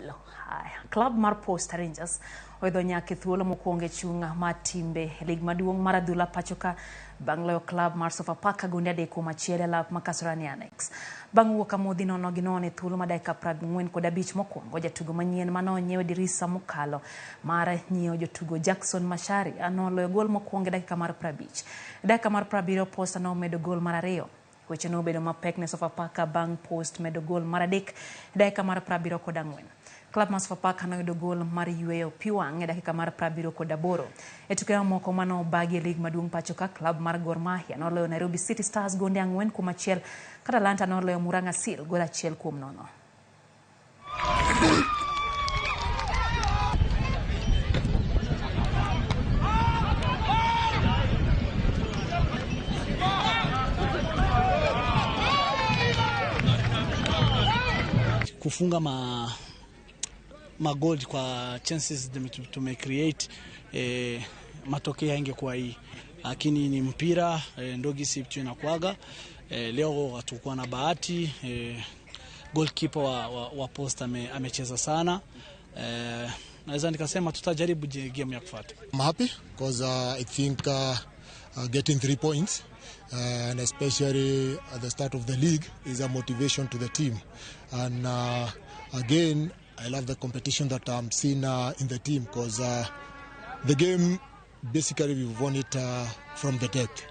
Amolo. Haya, klab mar Posta Rangers oidho nyaka e thuolo mokwongo e chung' mar timbe e lig maduong' mar adhula pachoka bang' loyo klab mar Sofapaka gonde 3-1 e lap ma Kasarani Annex. Bang' wuok amodhi 0-0 e thuolo mar dakika 45 mokwongo, jatugo manyien mane onyiew e dirisa mokalo mar nyiewo jotugo Jackson Macharia noloyo gol mokwongo e dakika mar 50. E dakika mar 70 Posta nomedo gol mar ariyo. Weche nobedo mapek ne Sofapaka bang' Post medo gol mar adek e dakika mar 74. Klab mar Sofapaka noyudo gol mar yweyo pi wang' e dakika mar 78. E tuke mamoko mane obagi e lig maduong' pachoka, klab mar Gor Mahia noloyo Nairobi City Stars gonde 4-1, ka Talanta noloyo Murang'a Seal gol 1-0. Kufunga magoli kwa chances tume create, matokeo yangekuwa hii, lakini ni mpira, ndio gisi inakuaga. Leo hatukuwa na bahati. Goalkeeper wa Posta amecheza sana. Naweza nikasema tutajaribu game ya kufuata. I'm happy because I think getting 3 points and especially at the start of the league is a motivation to the team. And again, I love the competition that I'm seeing in the team because the game basically we've won it from the depth.